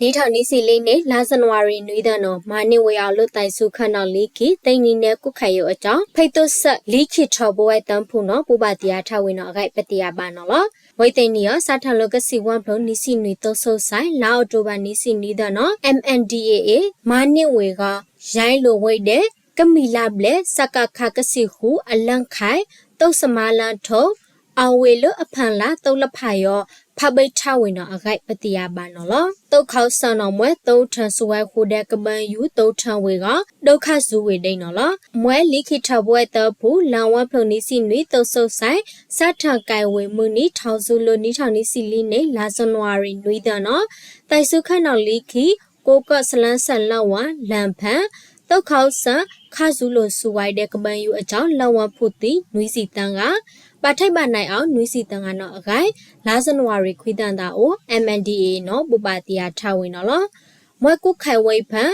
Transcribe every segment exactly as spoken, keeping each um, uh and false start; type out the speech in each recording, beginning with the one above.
နွံထောင်နွီဆံလီန့ၣ် လါစနဝါရီနွံသၢနီၤ မၤန့ၢ်ဝဲအီၤလၢ သဲစူခၢၣ်နီၤလံခံ သိၣ်နံနဲကူၣ်ခၢၣ်ယိၤအကၠီ ဖဲသိၣ်စဲး လံခံထီဘိဝဲတၢ်ဖုၣ်နီၤ ဘိးဘၣ်တံာ်အါထီၣ်ဝဲနီၤ အဂၤပသ့ၣ်ညါဘၣ်နီၤလီၤ. ဝဲသ့ၣ်နံၤအီၤ စးထီၣ်လၢကစံၣ်ဝၣ်ဖျိးနွံဆံနွံ သိၣ်စိၤစဲး လါအီးကထိဘၢၣ်နွံဆံနွံသၢနီၤ M N D A A မၤန့ၢ်ဝဲအဂီၢ် ယဲၢ်လိာ်ဝဲဒဲး ကမံၤလါဘျဲၣ် စကခ ကစံၣ်ဃု အလၢၣ်ခၢၣ် သိၣ်စမါလၢၣ်ထိၣ် အဝဲလၢအဖၢၣ်လါသိၣ်လၣ်ဖးယီၤ ဖးဘၢထီၣ်ဝဲနီၤ အဂၤပသ့ၣ်ညါဘၣ်နီၤလီၤ. သိၣ်ခီၣ်စၢၣ်နီၤ မွဲသိၣ်ထၢၣ်စူဝဲဃုဒဲး ကဘၢယူၤသိၣ်ထၢၣ်ဝဲအဂီၢ် ဒုက္ခစူဝဲဒဲးနီၤလီၤ. မွဲလံခံထီဘိဝဲတၢ်ဖုၣ် လါဝါဖျိးနွံဆံနွံ သိၣ်စိၤစဲး စးထီၣ်ကဲဝဲမုၢ်နံၤ ထီၣ်စူၤလၢ နွံထောင်နွီဆံလီန့ၣ် လါစနဝါရီနွံသၢနီၤ သဲစူခၢၣ်နီၤလံခံ ကိးကီၢ်စလၢၣ်စဲးလၢၢ်ဝါ လၢၢ်ဖၢၣ် သိၣ်ခီၣ်စၢၣ် ခးစူၤလိာ်စူဝဲဒဲး ကဘၢယူၤအကၠီ လၢၢ်ဝါဖုၣ်သံ နွံဆံသၢဂၤ ဘၣ်ထွဲဘၣ်နဲၣ်အီၤ နွံဆံသၢဂၤနီၤ အဂၤ လါစနဝါရီခွံသၢသၢအိၣ် M N D A A နီၤ ဘိးဘၣ်တံာ်အါထီၣ်ဝဲနီၤလီၤ. မွဲကူၣ်ခၢၣ်ဝဲဖၢၣ်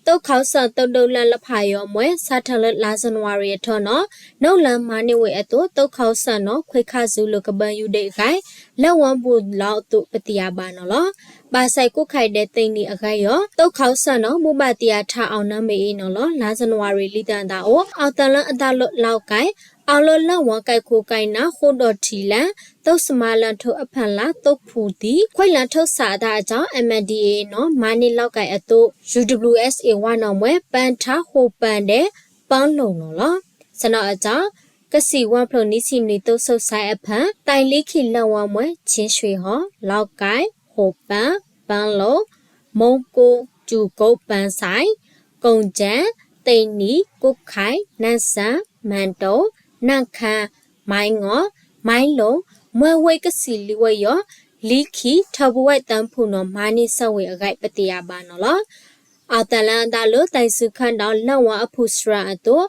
သိၣ်ခီၣ်စၢၣ် သိၣ်ဒုးလၢၢ်လၢဖးယီၤ မွဲစးထီၣ်လၢလါစနဝါရီအထီၣ်နီၤ နီၣ်လၢမၤန့ၢ်ဝဲအသိး သိၣ်ခီၣ်စၢၣ်နီၤ ခွဲးခးစူၤလိာ် ကဘၢယူၤဒဲးအဂၤ လၢၢ်ဝါဖုၣ်လီၤအသိး ပသ့ၣ်ညါဘၣ်နီၤလီၤ. ဘၣ်ဆဲးကူၣ်ခၢၣ်ဒဲးသ့ၣ်နံၤအဂၤအီၤ သိၣ်ခီၣ်စၢၣ်နီၤ ဘိးဘၣ်တံာ်အါထီၣ်အီၤနီၤ မ့ၢ်အံၤနီၤလီၤ. လါစနဝါရီလံသၢသၢအိၣ် အီၣ်သၢလၢအသးလၢ လီၤကဲ အီၣ်လၢလၢၢ်ဝါကဲခိကဲနၢ် ဃိဒီးထံးလဲၣ် သိၣ်စမါလၢၣ်ထိၣ်အဖၢၣ်လါ သိၣ်ဖုၣ်သံ ခွဲးလၢၢ်ထိၣ်စးအသးအကၠီ M N D A A နီၤ မၤန့ၢ်လီၤကဲအသိး U W S A ဝါနီၤ မွဲ ပၢထၢၣ်ဃိးပၢဒဲး ပၢလိာ်နီၤလီၤ. စနီၤအကၠီ ကစံၣ်ဝၣ်ဖျိးနွံဆံနွံ သိၣ်စိၤစဲးအဖၢၣ် သဲလံခံလၢၢ်ဝါ မွဲ ချင်းရွှေဟော် လီၤကဲ ဃိးပၢ ပၢလိာ် မူကိ ကူကိ ပၢစဲး ကိၣ်ကၠဲ သ့ၣ်နံၤ ကူၣ်ခၢၣ် နၢၣ်စၢၣ် မၢၣ်တိ နၢၣ်ခၢၣ် မၢၣ်ငီ မၢၣ်လိာ် မွဲဝဲကစံၣ်လံဝဲအီၤ လံခံထီဘိဝဲတၢ်ဖုၣ်နီၤ မၤန့ၢ်စၢၤဝဲအဂၤ ပသ့ၣ်ညါဘၣ်နီၤလီၤ. အီၣ်သၢလၢအသးလၢ သဲစူခၢၣ်ဒီးလၢၢ်ဝါအဖုၣ်စှၤအသိး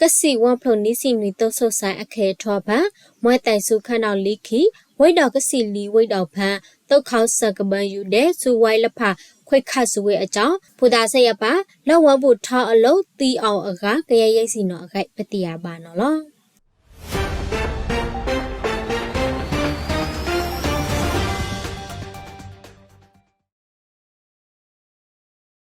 ကစံၣ်ဝၣ်ဖျိးနွံဆံနွံ သိၣ်စိၤစဲးအခဲအံၤထီၣ်ဖဲ မွဲသဲစူခၢၣ်နီၤလံခံ ဝဲဒီးကစံၣ်လံဝဲဒီးဖဲ သိၣ်ခီၣ်စၢၣ်ကဘၢယူၤဒဲး စူဝဲလၢဖး ခွဲးခးစူၤဝဲအကၠီ ဖိသၣ်စဲးယပၢ် လၢၢ်ဝါဖုၣ်ထီၣ်အလိၤ သံအီၤအဂၤ ကယဲၢ်ယဲၢ်ဆံနီၤ အဂၤ ပသ့ၣ်ညါဘၣ်နီၤလီၤ.